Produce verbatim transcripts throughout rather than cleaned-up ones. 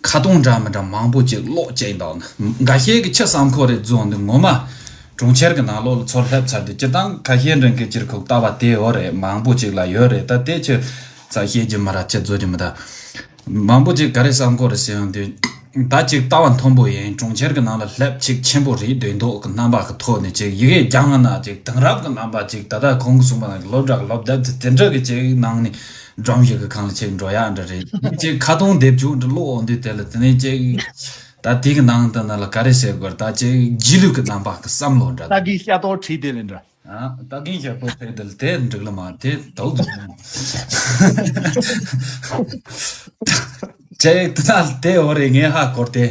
ཁ་སྟོང་འདྲ་མི་འདྲ་མང་པོ་ཅིག་ཀློག་ཅིག་འདུག་ན། འགའ་ཤས་ཀྱི་ཆི་བསམ་ཁོ་རེད་བཟོ་འདི་ངོ་མ། གྲོང་ཁྱེར་གྱི་ནང་ལོགས་ལ་ཚུར་སླེབས་ཚར་དུས་སྤྱིར་བཏང་ཁ་ཤས་འདྲ་གི་ཅིར་ཁོག་ལྟ་བ་དེ་ཡོད་རེད། མང་པོ་ཅིག་ལ་ཡོད་རེད། ད་དེ་ཆི་ཙ་བཤད་རྒྱུ་མ་ར་ཆི་བཟོ་རྒྱུ་མི་ད། མང་པོ་ཅིག་ག་རེ་བསམ་ཁོ་རེད་ཟེར་ཡོང་དུས། ད་ཅིག་ལྟ་བ་མཐོན་པོ་ཡིན། གྲོང་ཁྱེར་གྱི་ནང་ལ་སླེབས་ཅིག་ཆེན་པོ་རེད། དོན་དག་གི་རྣམ་པ་གི་ཐོག་ནས་ཅིག་ཡི་གེ་རྒྱང་ང་ན་ཅིག་དེང་རབས་ཀྱི་རྣམ་པ་ཅིག་ད་ལྟ་ཁོང་གི་གསུངས་པ་ནང་གི་སློབ་གྲྭ་གི་སློབ་དེབ་དེ་དེ་འདྲ་གི་ཅིག་ནང་ནས་སྒྲོམ་གཞི་གི་ཁང་ལ་ཅིག་འགྲོ་ཡག་འདྲ་རེད། ཅིག་ཁ་སྟོང་དེབ་ཆུང་འདྲ་ཀློག་འོང་དུས་དེ་ལ་དེ་ནས་ཅིག་ད་དེ་གི་ནང་དུ་ན་ལ་ག་རེ་ཟེར་དགོས། ད་ཅིག་རྗེས་ལུས་ཀྱི་རྣམ་པ་གི་བསམ་བློ་འདྲ་ད། ལྟ་གིན་ཤ་ཏོག་བྲིས་དེ་ལས་འདྲ། ཨ། ད་གིན་ཤ་ཏོག་བྲིས་དེ་ལ་དེ་འགྲིག་ལ་མ་དེ་དོག་འདུག་ཅིག་ད་དེ་འོ་རེད། ངས་ཧ་གོ་སྟེ།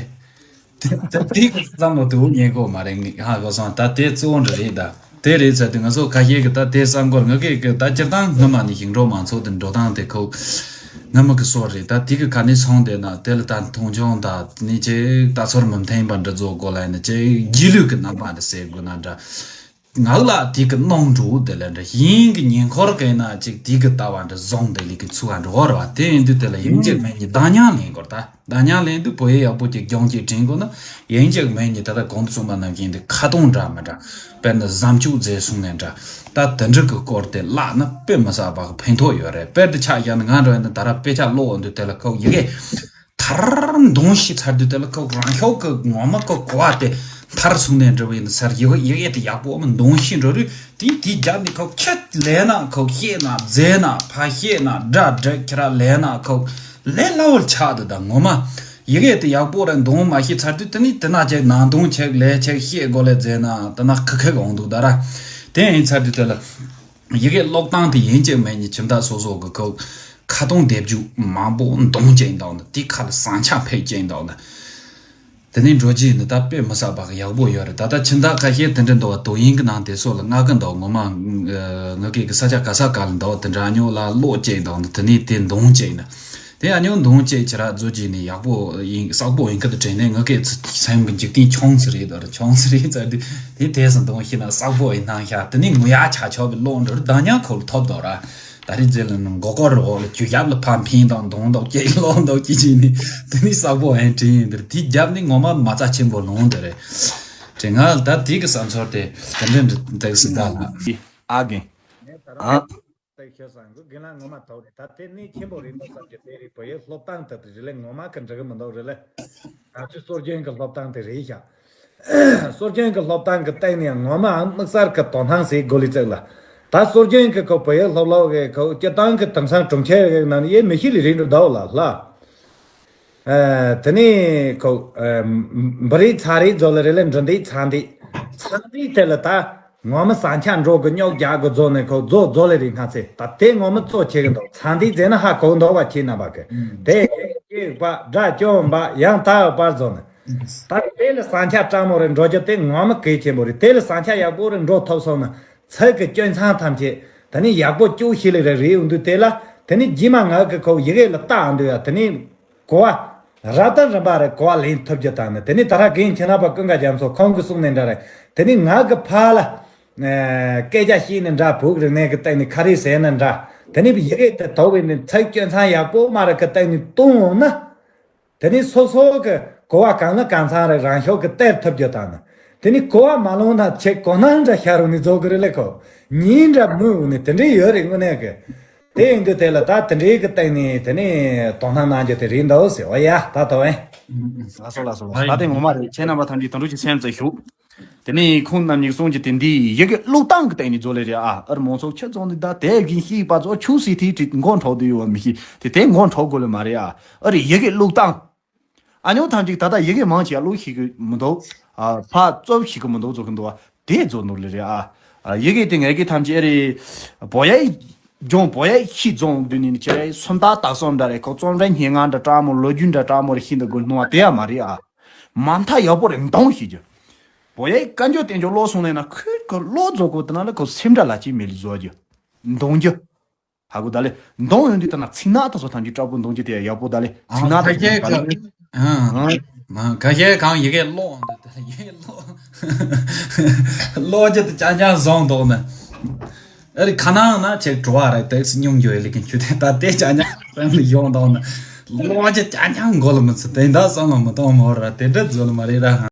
དེ་དེ་དེ་གི་བསམ་བློ་དེ་འུ་ཉན་གོ་མ་རེད། ངས་ཧ་གོ་སོང་། ད་དེ་གཙོ་བོ་འདྲ་རེད་ད། དེ་རེད་ཟེར་དུས་ང་ཚོ་ཁ་ཤས་ཀྱིས་ད་དེ་བསམ་གོ། ང་གིས་གི་ད་སྤྱིར་བཏང་སྔོན་མ་ནས་ཞིང་འབྲོག་མང་ཚོགས་དེ་འགྲོ་སྟངས་དེ་ཁོ་སྔ་མོ་གི་སྲོལ་རེད། ད་དེ་གི་ཁ་ནས་སོང་དེ་ན་དེ་ལ་ད་མཐོང་ཆུང་ད་ནི་ཅིག་ད་ཚོར་མི་མཐུན་པ་འདྲ་བཟོ་དགོས་ལ་ཡིན་ན་ཅིག་རྗེས་ལུས་ཀྱི་རྣམ་པ་འདྲ་ཟེར་དགོས་ན་འདྲ། ངག་ལ་དེ་གི་གནོང་འགྲོ་དེ་ལ་འདྲ་ཡིན་གི་ཉེ་འཁོར་གི་ན་ཅིག་དེ་གི་ལྟ་བ་འདྲ་བཟུང་དེ་ལས་གི་ཚུལ་བ་འགྲོ་བ་རེད་བ། དེ་ཡིན་དུས་དེ་ལ་ཡིན་གཅིག་མིན་གཉིས་བདག་ཉར་ལེན་དགོས་ད། བདག་ཉར་ལེན་དུས་བོད་ཡིག་ཡག་པོ་ཅིག་སྦྱོང་ཅིག་དྲན་དགོས་ན་ཡིན་གཅིག་མིན་གཉིས་ད་ལྟ་གོང་དུ་གསུངས་པ་ནང་བཞིན་དེ་ཁ་སྟོང་འདྲ་མི་འདྲ། དཔེར་ན་བཟང་སྤྱོད་མཛད་གསུངས་ནས་འདྲ། ད་དེ་འདྲ་གི་སྐོར་དེ་བཀླགས་ན་དཔེ་མི་སྲིད་པ་གི་ཕན་ཐོགས་ཡོད་རེད། དཔེར་དུ་ཆ་བཞག་ན་ང་འདྲ་ཡིན་ན་ད་ར་དཔེ་ཆ་ཀློག་འོང་དུས་དེ་ལ་ཁོ་ཡི་གེ་མཐར་འདོན་ཤེས་ཚར་དུས་དེ་ལ་ཁོ་རང་ཤོག་གི་ངོ་མ་ཁོ་གོ་བ་དེ་མཐར་སོང་ནས་འདྲ་བ་ཡིན་ན་ཟེར། ཡི་གེ་ཡི་གེ་དེ་ཡག་པོ་མི་འདོན་ཤེས་འགྲོ་རུས་དེ་དེའི་རྒྱབ་ནས་ཁོ་ཁྱེད་ལས་ན་ཁོ་ཤེས་ན་མཛད་ན་ཕ་ཤེས་ན་དགྲ་དགྲ་ཁྱེད་ར་ལས་ན་ཁོ་ལས་སླ་བོར་ཆགས་འདུག་ད་ངོ་མ་ཡི་གེ་དེ་ཡག་པོ་རེད་འདོན་མ་ཤེས་ཚར་དུས་དེ་ནི་དེ་ན་ཅིག་ནང་དོན་ཆེག་ལས་ཆེག་ཤེས་དགོས་ལས་མཛད་ན་དེ་ན་ཁ་ཁ་གི་འོང་འདུག་ད་ར། དེ་ཡིན་ཚར་དུས་དེ་ལ། ཡི་གེ་ཀློག་སྟངས་དེ་ཡིན་གཅིག་མིན་གཉིས་ཁྱིམ་བདག་སོ་སོ་གི་ཁོ་ཁ་སྟོང་དེབ་རྒྱུག་མང་པོ་འདོན་བྱས་འདུག་ན་དེ་ཁ་ལ་ཟིང་ཆ་འཕེལ་བྱས་འདུག་ན། དེ་ནས་འགྲོ་རྒྱུ་ཡིན་ན་ད་དཔེ་མི་སྲིད་པ་གི་ཡག་པོ་ཡོད་རེད། ད་ལྟ་ཁྱིམ་བདག་ཁ་ཤས་དེ་འདྲ་འདུག་བ། དོ་དབྱིངས་གི་ནང་དེ་སོགས་ལ་ང་གི་འདུག་ངོ་མ་ང་གི་གི་ས་ཆ་ག་ས་ག་ལ་འདུག་དེ་འདྲ་ཨ་ཉོ་ལ་ཀློག་བྱས་འདུག་ན་དེ་ནས་དེ་འདོན་བྱས་ན། དེ་ཨ་ཉོ་འདོན་བྱས་ཁྱེད་ར་བཟོ་རྒྱུ་ནི་ཡག་པོ་ཡིན་བསགས་པོ་ཡིན་གི་དེ་དྲན་ནས་ང་གི་སེམས་ཀྱི་འཇིག་རྟེན་ཆུང་ཙི་རེད་དོ་ར་ཆུང་ཙི་རེད་ཟེར་དུས་དེ་དེ་སང་འདོན་ཤེས་ན་བསགས་པོ་ཡིན་སྣང་ཤ་དེ་ནི་ངུ་ཡག་ཆ་ཆོག་པའི་ཀློག་འགྲོ་རུ་བདག་ཉར་ཁོ་ལ་ཐོབ་དོ་ར། ད་རེས་རྗེས་ལ་ནི་མགོ་སྐོར་འོག་ལ་ཆུ་ཞབས་ལ་ཕམ་ཕིན་དང་གདོང་མདོག་ཅེས་ལོག་མདོག་ཅེས་བྱས་ནས་དེ་ནི་བསགས་པོ་ཡིན་དྲན་ཡིན་འདིར་དེའི་རྒྱབ་ནི་ངོ་མ་མ་རྩ་ཆེན་པོ་ལོང་འདི་རེད། དྲན་ང་ལ་ད་དེ་གི་བསམ་ཚོར་དེ་དེ་འདྲ་འདི་འདུག་སྲིད་ད་ལ། ཨ་རྒན། ཨ། ལྟ་ཤོད་བསམ་གི་རྒན་ལགས་ངོ་མ་ཐོག་རེད། ད་དེ་གནད་ཆེན་པོ་རེད་འདུག་བསམ་གྱི་དེ་རེད། བོད་ཡིག་སློབ་སྟངས་དེ་རེད་ལས་ངོ་མ་གི་འགྲིག་གི་མི་འདུག་རེད་ལས། ང་ཚོའི་སྲོལ་རྒྱུན་གྱི་སློབ་སྟངས་དེ་རེད་ཤག་སྲོལ་རྒྱུན་གྱི་སློབ་སྟངས་ཀྱི་སྟེང་ནས་ངོ་མའང་དམིགས་བསལ་གྱི་དོ་སྣང་ཟེར་དགོས་ལི་ཙིག་ལ། ད་སྲོལ་རྒྱུན་གྱི་ཁོ་བོད་ཡིག་སློབ་སློབ་གི་ཁོ་སྤྱི་བཏང་གི་དེང་སང་གྲོང་ཁྱེར་གི་ནང་ནས་ཡེ་མི་ཤེས་ལི་རིགས་འགྲོ་འདུག་ལ་ལ། ཨ། དེ་ནས་ཁོ་ཨ། འབུ་རིགས་ཚ་རིགས་རྫོ་ལ་རེ་ལ་འབྲུ་འདེགས་ཚ་འདེགས་ཚ་འདེགས་དེ་ལ་ད་ངོ་མ་ཟིང་ཆ་འགྲོ་གི་རྙོག་རྒྱག་གི་རྫོ་ནས་ཁོ་རྫོ་རྫོ་ལ་རེ་སྔ་ཚེ་ད་དེ་ངོ་མ་གཙོ་ཆེ་གི་འདུག་ཚ་འདེགས་ཟེར་ན་ཧ་གོ་འདུག་བ་ཁྱེད་རྣམ་པ་གི་དེ་སྐྱེས་པ་དགྲ་བཅོམ་པ་ཡང་དག་པར་རྫོ་ནས་ད་དེ་ལ་ཟིང་ཆ་སྤྲང་མོ་རེ་འགྲོ་རྒྱུ་དེ་ངོ་མ་གལ་ཆེན་པོ་རེད། དེ་ལ་ཟིང་ཆ་ཡག་པོ་རེ་འགྲོ་ཐུབ་སོང་ན་ཚིག་གི་སྐྱོན་མཚང་ཐམས་ཅད་དེ་ནས་ཡག་པོ་སྐྱོ་ཤེས་ལེ་རེ་རེ་ཡོང་དུས་དེ་ལ་དེ་ནས་རྗེས་མ་ང་གི་ཁོ་ཡི་གེ་ལ་བལྟ་འདོད་ཡ་དེ་ནས། གོ་བ། རབ་དང་རིམ་པ་རེ་གོ་བ་ལེན་ཐུབ་རྒྱུ་དང་ནི་དེ་ནི་ད་ར་རྒན་ཁྱེད་རྣམ་པ་ཀུན་དགའ་རྒྱ་མཚོ་ཁོང་གིས་གསུངས་ནས་འདྲ་རེད། དེ་ནི་ང་གི་ཕ་ལ། སྐད་ཆ་བཤད་ནི་འདྲ་བོད་རིག་གནས་ཀྱི་སྟེང་ནས་ཁ་རས་ཟས་ནི་འདྲ། དེ་ནི་ཡི་གེ་དེ་དོ་བའི་ནི་ཚིག་སྐྱོན་མཚང་ཡག་པོ་མ་རེ་གི་སྟེང་ནས་གཏོང་འོང་ན། དེ་ནི་སོ་སོ་གི་གོ་བ་གང་ལ་གང་འཚམ་རེ་རང་ཤོག་གི་སྟེར་ཐུབ་རྒྱུ་དང་ནི། དེ་ནི་གོ་བ་མ་ལོན་ན་ཆེ་གོ་ན་འདྲ་ཤ་རུ་ནི་རྫོགས་གི་རེད་ལེ་ཁོ། ཉིན་འདྲ་མི་འོང་ནི་དེ་འདྲའི་ཡོད་རེད་དངོས་གནས་གི། དེ་ཡིན་དུས་དེ་ལ་ད་དེ་འདྲའི་གི་སྟེང་ནས་དེ་ནས་དོ་སྣང་གནང་རྒྱུ་དེ་རེད་འདུག་ཟེར་བ་ཡ་ད་དོ་ཨེ། ལགས་སོ་ལགས་སོ་ལགས་སོ། ད་དེ་ངོ་མ་རེད། ཁྱེད་རྣམ་པ་ཐམས་ཅད་དུང་འགྲོ་ཅིག་སེམས་ཙམ་ཞུ། དེ་ནས་ཁོང་རྣམ་གཉིས་གསུང་རྒྱུ་དེ་འདི་ཡི་གེ་ཀློག་སྟངས་ཀྱི་སྟེང་ནས་རྫོགས་ལེ་རེད་ཨ། ཨར་མང་ཚོགས་ཁྱེད་ཚོ་འདི་ད་དེ་བཞིན་ཤེས་པ་ཚོ་ཆུ་སི་ཐི་ཏི་མགོ་འཕྲོག་དུས་ཡོད་བ་མི་ཤེས་དེ་དེ་མགོ་འཕྲོག་དགོས་ལེ་མ་རེད་ཨ། ཨ་རེད་ཡི་གེ་ཀློག་སྟངས། ཨ་ཉོ་ཐམས་ཅད་ད་ལྟ་ཡི་གེ་མང་ཆེ་བ་ཀློག་ཤེས་ཀྱི་མི་འདུག་ཨ། ཕར་རྩོམ་ཤེས་ཀྱི་མི་འདུག་བཟོ་གི་འདུག་བ། དེ་རྫོགས་འདུག་ལེ་རེད་ཨ། ཨ། ཡི་གེ་དེ་ངེད་ཀྱི་ཐམས་ཅད་རེད། བོད་ཡིག་སྦྱོང་བོད་ཡིག་ཤེས་རྫོང་དུས་ནས་ནི་ཁྱེད་རའི་སུམ་རྟགས་དག་གསུམ་འདྲ་རེད། ཁོ་རྩོམ་ར་སྙན་ངག་འདྲ་སྤྲང་མོ་ལོ་རྒྱུས་འདྲ་སྤྲང་མོ་རེ་ཤེས་འདུག་དགོས་སྣང་བ་དེ་ཡང་མ་རེད་ཨ། མ་མཐའ་ཡག་པོ་རེད་འདོན་ཤེས་རྒྱུ། བོད་ཡིག་བཀའ་འགྱུར་བསྟན་འགྱུར་ཀློག་སོང་ནས་ན་ཁོས་ཁོ་ཀློག་རྫོགས་གོ་དེ་ན་ལ་ཁོ་སེམས་འདྲ་ལ་ཅི་མེད་ལས་བཟོ་རྒྱུ། འདོན་རྒྱུ། ཧ་གོ་ད་ལེ། འདོན་ཡོང་དུས་ད་ན་ཚིག་ནག་ད་སོ་ཐམས་ཅད་སྐྲག་པོ་འདོན་རྒྱུ་དེ་ཡག་པོ་ད་ལེ། ཚིག་ནག་ད་སོ་ད་ལེ། ཨ། ཁ་ཤས་གང་ཡི་གེ་ཀློག་འདི་ད་ཡི་གེ་ཀློག་ཀློག་རྒྱུ་དེ་ཅང་ཅང་བཟང་འདུག་ན། ཨ་རི་ཁ་ནང་ན་ཅིག་བྲོ་བ་རེད་དེ་སྙུང་རྒྱུ་ཡི་ལི་གི་ཁྱུ་དེ་ད་དེ་ཅང་ཅང་སེམས་ལ་ཡོང་འདུག་ན། ལོ་ཅི་ཅང་ཅང་མགོ་ལ་མི་ཚུད་དེ་འདྲ་བསམ་བློ་མི་གཏོང་མོ་ར་དེ་འདྲ་བཟོ་ལ་མ་རེད་ར།